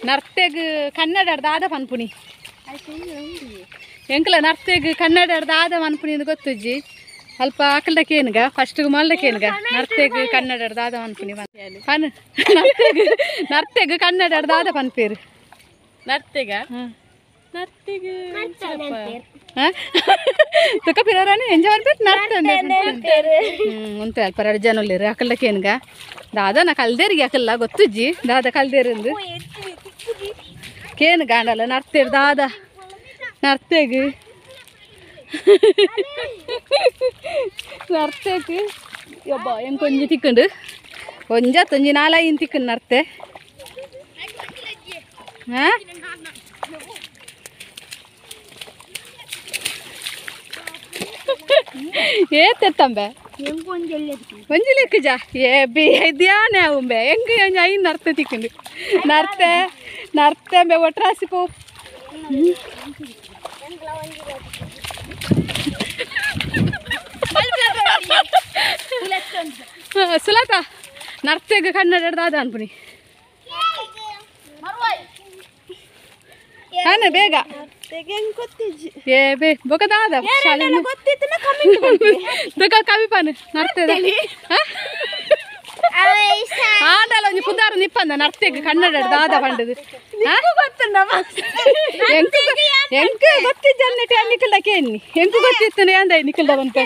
ನರ್ತೆಗ್ ಕನ್ನಡ ದಾದ ಪನ್ಪುನಿ ಎಂಕಲ ನರ್ತೆಗ್ ಕನ್ನಡ ದಾದ ಪನ್ಪುನಿ ಅಂತ ಗೊತ್ತುಜ್ಜಿ ಅಲ್ಪ ಆಕಲ್ದಕ್ಕೇನುಗ ಫಸ್ಟ್ ಮಲ್ದಕ್ಕೇನುಗ ನರ್ತೆಗ್ ಕನ್ನಡ ದಾದ ಪನ್ಪುನಿ ಪನ್ ನರ್ತೆಗ್ ನರ್ತೆಗ್ ಕನ್ನಡ ದಾದ ಪನ್ಪೇರು ನರ್ತೆಗ ನರ್ತೆಗ್ ತುಕ ಪಿರರಾನಿ ಎಂಜ ಪನ್ಪೇರು ನರ್ತೆ ಉಂಟು ಅಲ್ಪ ಎರಡು ಜನ ಉಳ್ಳೇರು ಆಕಲ್ದಕ್ಕೇನುಗ ದಾದ ನಾ ಕಲ್ದೇರಿಗೆ ಅಕಲ್ಲ ಗೊತ್ತುಜ್ಜಿ ದಾದ ಕಲ್ದೇರಿಂದು ಕೇನು ಗಾಂಡಲ್ಲ ನರ್ತೇರು ದಾದ ನರ್ತೇಗ್ ನರ್ತೇಗ್ ಯಬ್ಬ ಹೆಂಗೆ ಕೊಂಜಿ ತಿಕ್ಕಂಡು ಒಂಜ ತೊಂಜಿ ನಾಲೈನ್ ತಿಕ್ಕಂಡು ನರ್ತೆ ಹಾಂ ಏತೆತ್ತಂಬೆ ಒಂಜಿ ಲೆಕ್ಕಜ ಏ ಬಿ ಧ್ಯಾನ ಉಂಬೆ ಹೆಂಗೆ ಒಂಜಿ ಐನ್ ನರ್ತೆ ತಿಕ್ಕಂಡು ನರ್ತೆ ನರ್ತೆ ಅಂಬೆ ಒಟ್ರಾಸಿ ಪೋ ಸುಲತ ನರ್ತೆಗ್ ಕನ್ನಡ ದಾದ ಅನ್ಪುನಿ ಹಾನ ಬೇಗ ಏ ಬೇ ಬೊಕ ದಾದ ಬೊಕ ಕವಿ ಪಾನು ನರ್ತೆದ ಆಂಡಲ ಒಂಜಿ ಪುದಾರು ನಿಪ್ಪಂದ ನರ್ತೆಗ್ ಕನ್ನಡ ದಾದ ಪಂಡದು ಎಂಕ್ ಗೊತ್ತಿಜ್ಜನ್ನೆಟ್ ನಿಕ್ಕಲ್ದ ಕೇನ್ನಿ ಎಂಕ್ ಗೊತ್ತಿತ್ತು ಅಂದ ನಿಕ್ಕಲ್ದ ಬಂತ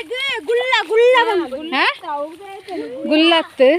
ಗುಲ್ಲ ಗುಲ್ಲ ಗುಲ್ಲತ್ತು